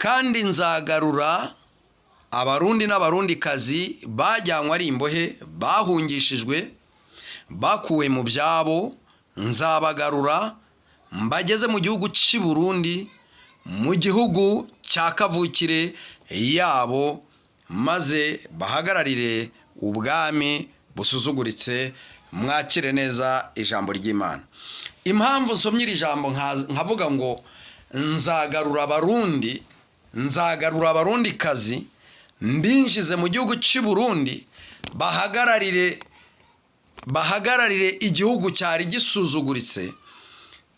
Kandi nzagarura Abarundi n'Abarundikazi bajyanywe ari imbohe, bahungishijwe, bakuwe mu byabo. Nzabagarura mbageze mu gihugu cy'i Burundi, mu gihugu cya kavukire yabo, maze bahagararire ubwami busuzuguritse. Mwakire neza ijambo ry'Imana. Impamvu nsomye iri jambo nkavuga ngo nzagarura Abarundi, nzagarura Abarundikazi, mbinjize mu gihugu cy'i Burundi, bahagararire igihugu cyari gisuzuguritse,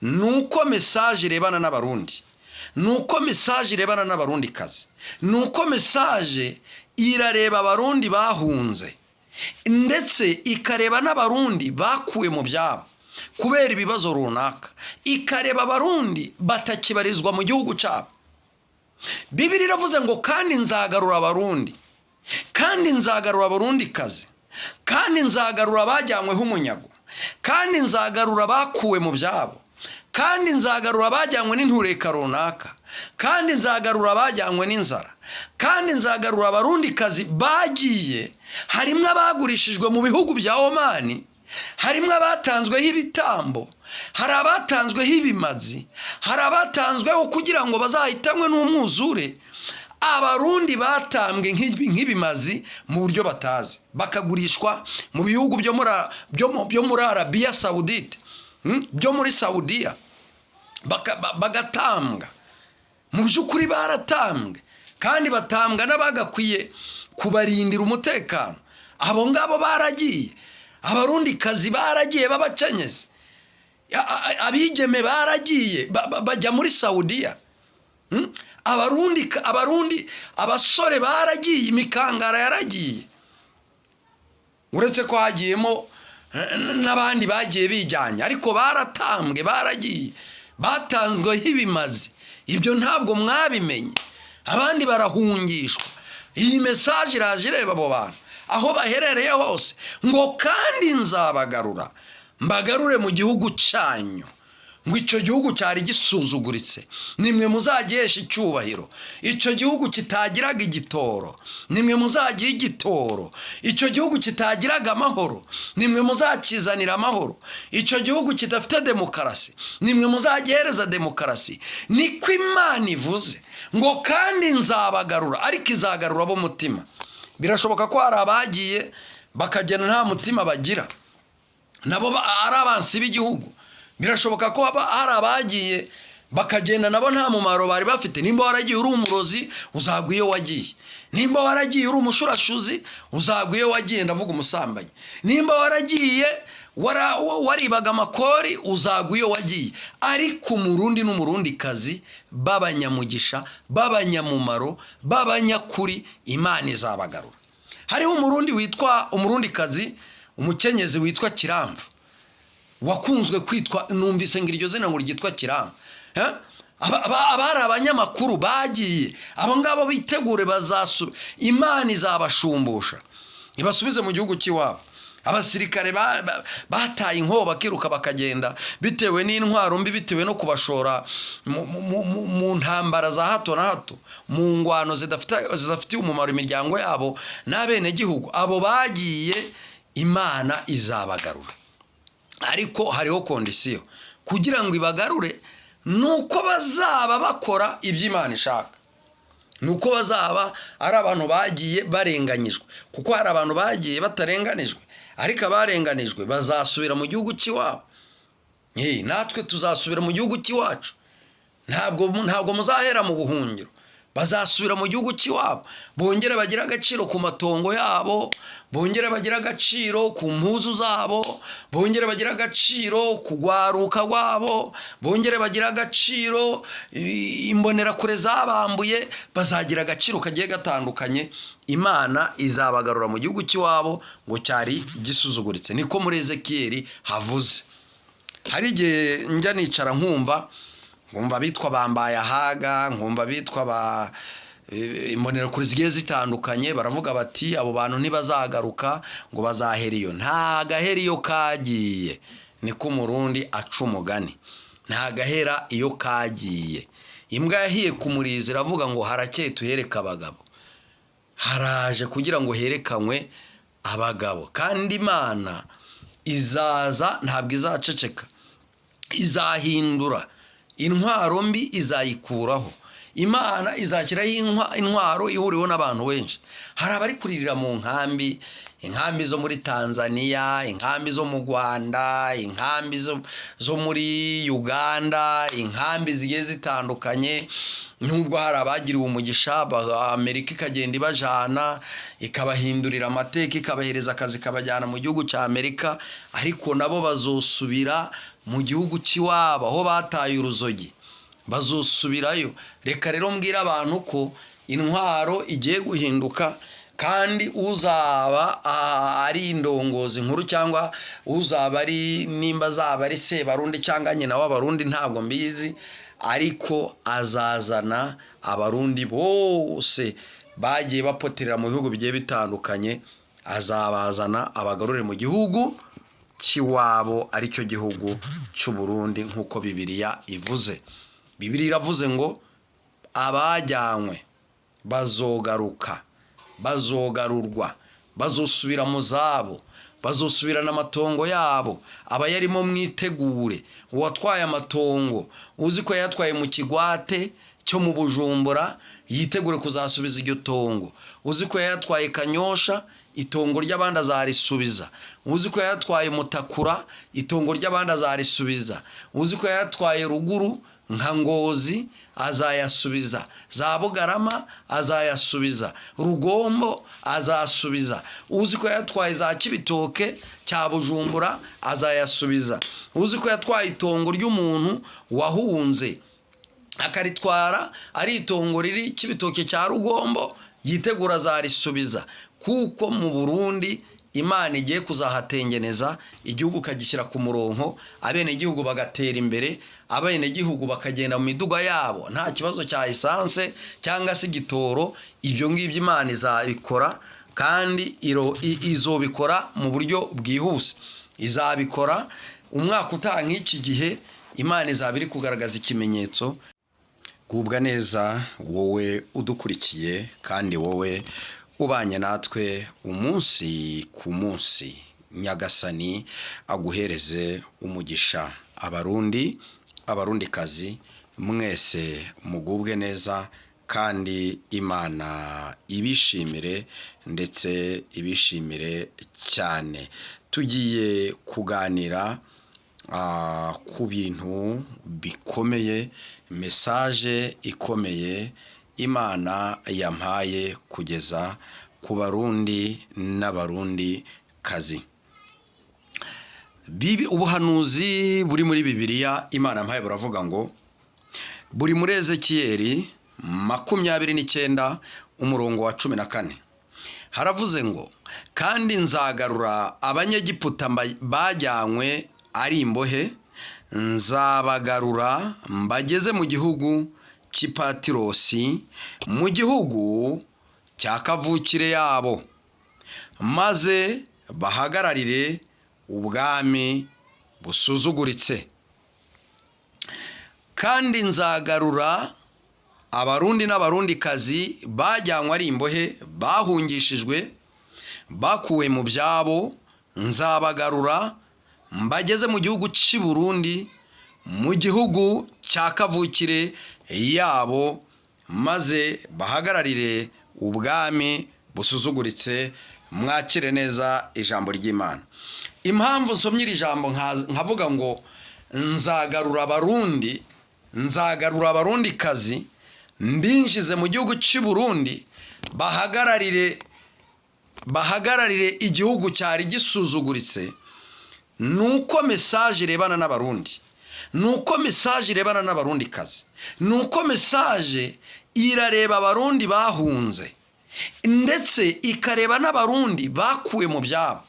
ni uko message irebana n'Abarundi, ni uko message irebana n'Abarundikazi, ni uko message irareba Abarundi bahunze, ndetse ikareba n'Abarundi bakuwe mu byabo kubera ibibazo runaka, ikareba Abarundi batakibarizwa mu gihugu cyabo. Bibiri iravuze ngo: "Kandi nzagarura Abarundi, kandi nzagarura Abarundikazi, kandi nzagarura abajyanyweho umunyago, kandi nzagarura abakuwe mu byabo, kandi nzagarura abajyanywe n'intureka runaka, kandi nzagarura abajyanywe n'inzara, kandi nzagarura Abarundikazi bagiye." Harimo abagurishijwe mu bihugu bya Omani, harimo abatanzweho ibitambo, hari abatanzweho ibimazi, hari abatanzweho kugira ngo bazahitanwe n'umwuzure. Abarundi batambwe nk'ibimazi mu buryo batazi, bakagurishwa mu bihugu byo muri Arabiya Sawudite, byo muri Sawudiya, bagatambwa. Mu by'ukuri baratambwe, kandi batambwa n'abagakwiye kubarindira umutekano. Abo ngabo baragiye, Abarundikazi baragiye b'abakenyezi, abigeme baragiye bajya muri Sawudiya. Abarundi abasore baragiye, imikangara yaragiye, uretse ko hagiyemo n'abandi bagiye bijyanye, ariko baratambwe, baragiye, batanzweho ibimazi. Ibyo ntabwo mwabimenye. Abandi barahungishwa. Iyi message iraje ireba abo bantu aho baherereye hose, ngo: "Kandi nzabagarura, mbagarure mu gihugu cyanyu." Ngo icyo gihugu cyari gisuzuguritse, nimwe muzagihesha icyubahiro. Icyo gihugu kitagiraga igitoro, nimwe muzagiha igitoro. Icyo gihugu kitagiraga amahoro, nimwe muzakizanira amahoro. Icyo gihugu kidafite demokarasi, nimwe muzagihereza demokarasi. Niko Imana ivuze ngo: "Kandi nzabagarura." Ariko izagarura ab'umutima. Birashoboka ko hari abagiye bakagenda nta mutima bagira, nabo ari abansi b'igihugu. Birashoboka ko hari abagiye bakagenda nabo nta mumaro bari bafite. Nimba waragiye uri umurozi, uzagwa iyo wagiye. Nimba waragiye uri umushurashuzi, uzagwa iyo wagiye, ndavuga umusambanyi. Nimba waragiye waribaga amakori, uzagwa iyo wagiye. Ariko Umurundi n'Umurundikazi b'abanyamugisha, b'abanyamumaro, b'abanyakuri, Imana izabagarura. Hariho Umurundi witwa, Umurundikazi, umukenyezi witwa Kiramvu, wakunzwe kwitwa, numvise ngo iryo zina ngo ryitwa Kiramvu. Eh? Abari abanyamakuru bagiye, abo ngabo bitegure, Imana izabashumbusha, ibasubize mu gihugu cy'iwabo. Abasirikare bataye inkoho bakiruka bakagenda bitewe n'intwaro mbi, bitewe no kubashora mu ntambara za hato na hato, mu ngwano zidafitiye umumaro imiryango yabo n'abenegihugu, abo bagiye Imana izabagarura. Ariko hariho condition kugira ngo ibagarure: ni uko bazaba bakora ibyo Imana ishaka, ni uko bazaba ari abantu bagiye barenganyijwe, kuko hari abantu bagiye batarenganijwe. Ariko abarenganijwe bazasubira mu gihugu cy'iwabo. Natwe tuzasubira mu gihugu cy'iwacu. Ntabwo muzahera mu buhungiro. Bazasubira mu gihugu cy'iwabo, bongere bagire agaciro ku matongo yabo, bongere bagire agaciro ku mpuzu zabo, bongere bagire agaciro ku rwaruka rwabo, bongere bagire agaciro imbonerakure zabambuye. Bazagira agaciro kagiye gatandukanye. Imana izabagarura mu gihugu cy'iwabo ngo cyari gisuzuguritse. Niko muri Ezekiyeli havuze. Hari igihe njya nicara nkumva abitwa bambaye ahaga, nkumva abitwa ba imbonerakure zigiye zitandukanye baravuga bati: "Abo bantu ntibazagaruka, ngo bazahera iyo." Nta gahera iyo kagiye, niko Umurundi aca umugani. Nta gahera iyo kagiye. Imbwa yahiye ku murizo iravuga ngo harakeye tuhereke abagabo. Haraje kugira ngo herekanywe abagabo, kandi Imana izaza, ntabwo izaceceka, izahindura intwaro mbi, izayikuraho. Imana izashyiraho intwaro ihuriweho n'abantu benshi. Hari abari kuririra mu nkambi, inkambi zo muri Tanzania, inkambi zo mu Rwanda, inkambi zo muri Uganda, inkambi zigiye zitandukanye. Nubwo hari abagiriwe umugisha, Amerika ikagenda ibajana, ikabahindurira amateka, ikabahereza akazi, ikabajyana mu gihugu cya Amerika, ariko nabo bazosubira mu gihugu cy'iwabo aho bataye uruzogi, bazosubirayo. Reka rero mbwire abantu ko intwaro igiye guhinduka, kandi uzaba ari indongozi nkuru cyangwa uzaba ari, nimba azaba ari Sebarundi cyangwa nyina w'Abarundi, ntabwo mbizi, ariko azazana Abarundi bose bagiye bapoterera mu bihugu bigiye bitandukanye, azabazana abagarure mu gihugu cy'iwabo, aricyo gihugu cy'u Burundi, nk'uko Bibiliya ivuze. Bibiliya iravuze ngo abajyanywe bazogaruka, bazogarurwa, bazosubira mu zabo, bazosubirana amatongo yabo. Abayarimo mwitegure. Uwatwaye amatongo, uzi ko yayatwaye mu kigwate cyo mu Bujumbura, yitegure kuzasubiza iryo tongo. Uzi ko yayatwaye Kanyosha, itongo ry'abandi azarisubiza. Uzi ko yayatwaye Mutakura, itongo ry'abandi azarisubiza. Uzi ko yayatwaye ruguru nka Ngozi, azayasubiza. Za Bugarama azayasubiza, Rugombo azasubiza. Uzi ko yatwaye za Kibitoke cya Bujumbura azayasubiza. Uzi ko yatwaye itongo ry'umuntu wahunze, akaritwara ari itongo riri Kibitoke cya Rugombo, yitegura azarisubiza, kuko mu Burundi Imana igiye kuzahatengeneza igihugu, ukagishyira ku murongo, abenegihugu bagatera imbere, abenegihugu bakagenda mu miduga yabo nta kibazo cya esanse cyangwa se igitoro. Ibyo ngibyo Imana izabikora, kandi izobikora mu buryo bwihuse. Izabikora umwaka utaha nk'iki gihe, Imana izaba iri kugaragaza ikimenyetso. Gubwa neza wowe udukurikiye, kandi wowe ubanye natwe umunsi ku munsi. Nyagasani aguhereze umugisha. Abarundi, Abarundikazi mwese, mugubwe neza, kandi Imana ibishimire, ndetse ibishimire cyane. Tugiye kuganira ku bintu bikomeye, message ikomeye Imana yampaye kugeza ku Barundi n'Abarundi kazi. Ubuhanuzi buri muri Bibiliya Imana yampaye buravuga ngo, buri muri Ezekiyeli 29 umurongo wa 14, haravuze ngo: "Kandi nzagarura Abanyegiputa bajyanywe ari imbohe, nzabagarura mbageze mu gihugu cy'Ipatirosi, mu gihugu cya kavukire yabo, maze bahagararire ubwami busuzuguritse." Kandi nzagarura Abarundi n'Abarundikazi bajyanywe ari imbohe, bahungishijwe, bakuwe mu byabo, nzabagarura mbageze mu gihugu cy'i Burundi, mu gihugu cya kavukire yabo, maze bahagararire ubwami busuzuguritse. Mwakire neza ijambo ry'Imana. Impamvu nsomye iri jambo nkavuga ngo nzagarura Abarundi, nzagarura Abarundikazi, mbinjize mu gihugu cy'i Burundi, bahagararire igihugu cyari gisuzuguritse, ni uko message irebana n'Abarundi, ni uko message irebana n'Abarundikazi, ni uko message irareba Abarundi bahunze, ndetse ikareba n'Abarundi bakuwe mu byabo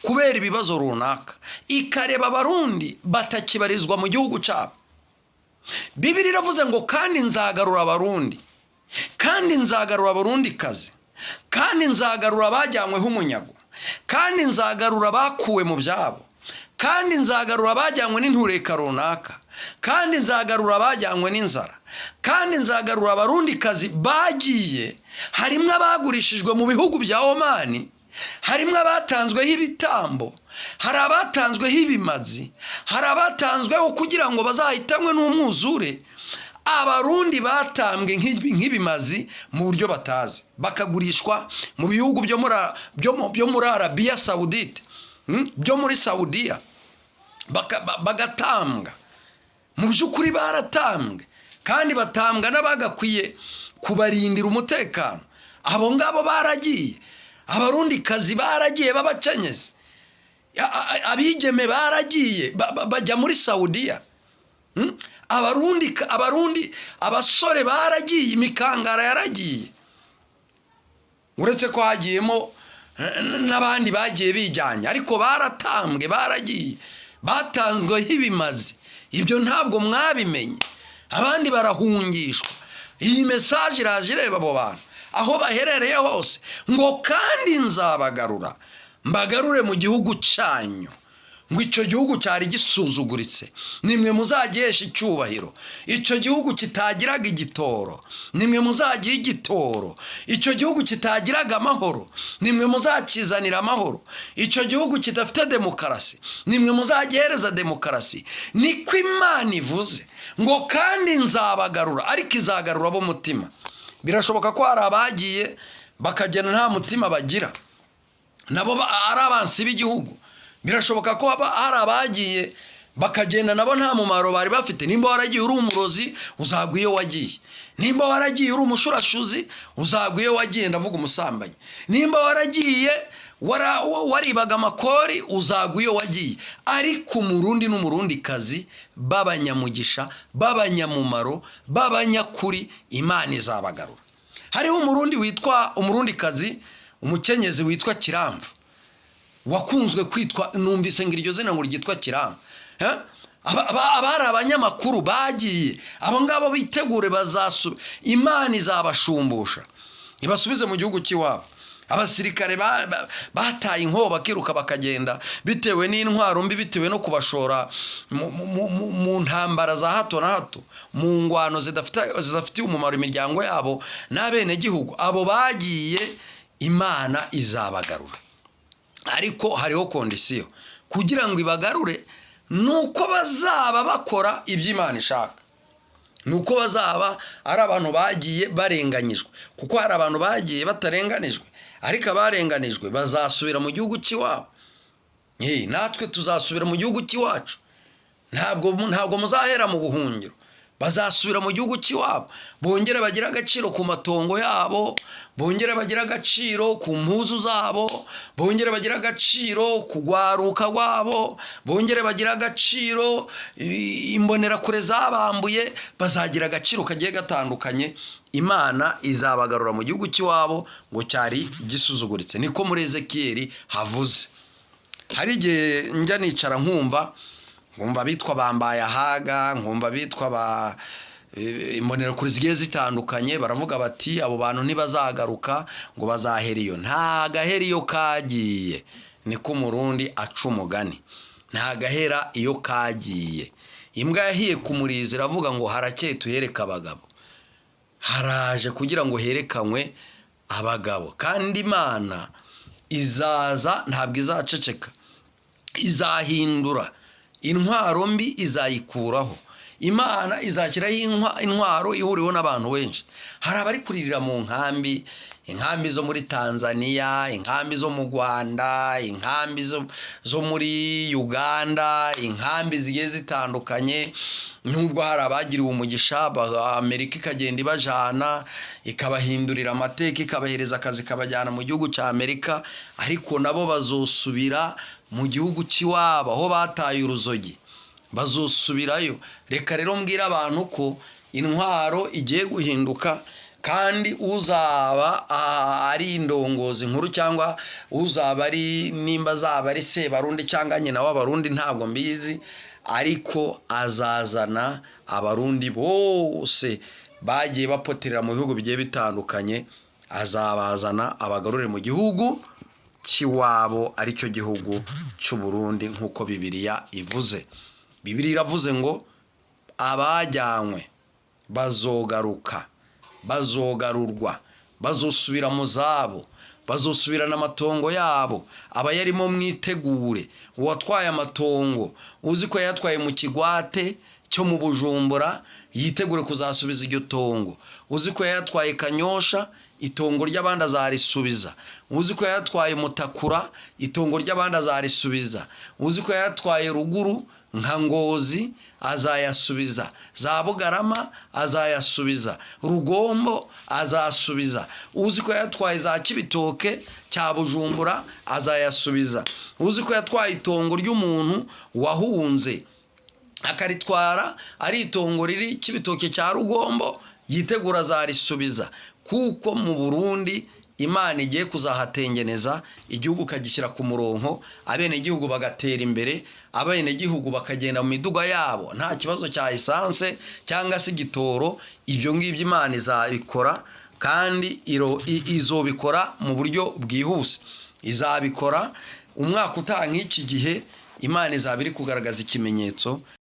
kubera ibibazo runaka, ikareba Abarundi batakibarizwa mu gihugu cyabo. Bibiliya iravuze ngo: "Kandi nzagarura Abarundi, kandi nzagarura Abarundikazi, kandi nzagarura abajyanyweho umunyago, kandi nzagarura abakuwe mu byabo, kandi nzagarura abajyanywe n'intureka runaka." Kandi nzagarura abajyanywe n'inzara. Kandi nzagarura Abarundikazi bagiye. Harimo abagurishijwe mu bihugu bya Omani, harimo abatanzweho ibitambo, hari abatanzweho ibimazi, hari abatanzweho kugira ngo bazahitanwe n'umwuzure. Abarundi batambwe nk'ibimazi mu buryo batazi, bakagurishwa mu bihugu byo muri Arabiya Sawudite, byo muri Sawudiya, bagatambwa. Mu by'ukuri baratambwe, kandi batambwa n'abagakwiye kubarindira umutekano. Abo ngabo baragiye. Abarundikazi baragiye b'abakenyezi, abigeme baragiye bajya muri Sawudiya. Abarundi, abasore baragiye, imikangara yaragiye, uretse ko hagiyemo n'abandi bagiye bijyanye, ariko baratambwe, baragiye, batanzweho ibimazi. Ibyo ntabwo mwabimenye. Abandi barahungishwa. Iyi message iraje ireba abo bantu aho baherereye hose, ngo kandi nzabagarura, mbagarure mu gihugu cyanyu. Ngo icyo gihugu cyari gisuzuguritse, nimwe muzagihesha icyubahiro. Icyo gihugu kitagiraga igitoro, nimwe muzagiha igitoro. Icyo gihugu kitagiraga amahoro, nimwe muzakizanira amahoro. Icyo gihugu kidafite demokarasi, nimwe muzagihereza demokarasi. Niko Imana ivuze, ngo kandi nzabagarura. Ariko izagarura ab'umutima. Birashoboka ko hari abagiye bakagenda nta mutima bagira, nabo ari abansi b'igihugu. Birashoboka ko hari abagiye bakagenda nabo nta mumaro bari bafite. Nimba waragiye uri umurozi, uzagwa iyo wagiye. Nimba waragiye uri umushurashuzi, uzagwa iyo wagiye, ndavuga umusambanyi. Nimba waragiye waribaga amakori, uzagwa iyo wagiye. Ariko Umurundi n'Umurundikazi b'abanyamugisha, b'abanyamumaro, b'abanyakuri, Imana izabagarura. Hariho Umurundi witwa, Umurundikazi, umukenyezi witwa Kiramvu, wakunzwe kwitwa, numvise ngo iryo zina ngo ryitwa Kiramvu. Eh? Abari abanyamakuru bagiye, abo ngabo bitegure, Imana izabashumbusha, ibasubize mu gihugu cy'iwabo. Abasirikare bataye inkoho, bakiruka, bakagenda bitewe n'intwaro mbi, bitewe no kubashora mu ntambara za hato na hato, mu ngwano zidafitiye umumaro imiryango yabo n'abenegihugu, abo bagiye Imana izabagarura. Ariko hariho condition kugira ngo ibagarure: ni uko bazaba bakora ibyo Imana ishaka, ni uko bazaba ari abantu bagiye barenganyijwe, kuko hari abantu bagiye batarenganijwe. Ariko abarenganijwe bazasubira mu gihugu cy'iwabo. Natwe tuzasubira mu gihugu cy'iwacu. Ntabwo muzahera mu buhungiro. Bazasubira mu gihugu cy'iwabo, bongere bagire agaciro ku matongo yabo, bongere bagire agaciro ku mpuzu zabo, bongere bagire agaciro ku rwaruka rwabo, bongere bagire agaciro imbonerakure zabambuye. Bazagira agaciro kagiye gatandukanye. Imana izabagarura mu gihugu cy'iwabo ngo cyari gisuzuguritse. Niko muri Ezekiyeli havuze. Hari igihe njya nicara nkumva bitwa bambaye ahaga, nkumva bitwa ba imbonerakure zigiye zitandukanye, baravuga bati abo bantu ntibazagaruka, ngo bazahera iyo. Nta gahera iyo kagiye, niko Umurundi aca umugani. Nta gahera iyo kagiye. Imbwa yahiye ku murizo iravuga ngo harakeye tuhereke abagabo. Haraje kugira ngo herekanywe abagabo. Kandi Imana izaza, ntabwo izaceceka. Izahindura intwaro mbi, izayikuraho. Imana izashyiraho intwaro ihuriweho n'abantu benshi. Hari abari kuririra mu nkambi, inkambi zo muri Tanzania, inkambi zo mu Rwanda, inkambi zo muri Uganda, inkambi zigiye zitandukanye. Nubwo hari abagiriwe umugisha, Amerika ikagenda ibajana, ikabahindurira amateka, ikabahereza akazi, ikabajyana mu gihugu cya Amerika, ariko nabo bazosubira mu gihugu cy'iwabo aho bataye uruzogi, bazosubirayo. Reka rero mbwire abantu ko intwaro igiye guhinduka, kandi uzaba ari indongozi nkuru, cyangwa uzaba ari, nimba azaba ari Sebarundi cyangwa nyina w'Abarundi, ntabwo mbizi, ariko azazana Abarundi bose bagiye bapoterera mu bihugu bigiye bitandukanye, azabazana abagarure mu gihugu cy'iwabo, aricyo gihugu cy'u Burundi, nk'uko Bibiliya ivuze. Bibiliya iravuze ngo Abajyanywe bazogaruka, bazogarurwa, bazosubira mu zabo, bazosubirana amatongo yabo. Abayarimo mwitegure. Uwatwaye amatongo, uzi ko yatwaye mu kigwate cyo mu Bujumbura, yitegure kuzasubiza iryo tongo. Uzi ko yatwaye Kanyosha, itongo ry'abandi azarisubiza. Uzi ko yatwaye Mutakura, itongo ry'abandi azarisubiza. Uzi ko yatwaye ruguru nka Ngozi, azayasubiza. Za Bugarama azayasubiza, Rugombo azasubiza. Uzi ko yatwaye za Kibitoke cya Bujumbura, azayasubiza. Uzi ko yatwaye itongo ry'umuntu wahunze, akaritwara ari itongo riri Kibitoke cya Rugombo, yitegura azarisubiza, kuko mu Burundi Imana igiye kuzahatengeneza igihugu, ukagishyira ku murongo, abenegihugu bagatera imbere, abenegihugu bakagenda mu miduga yabo nta kibazo cya esanse cyangwa se igitoro. Ibyo ngibyo Imana izabikora, kandi izobikora mu buryo bwihuse. Izabikora umwaka utaha nk'iki gihe, Imana izaba iri kugaragaza ikimenyetso.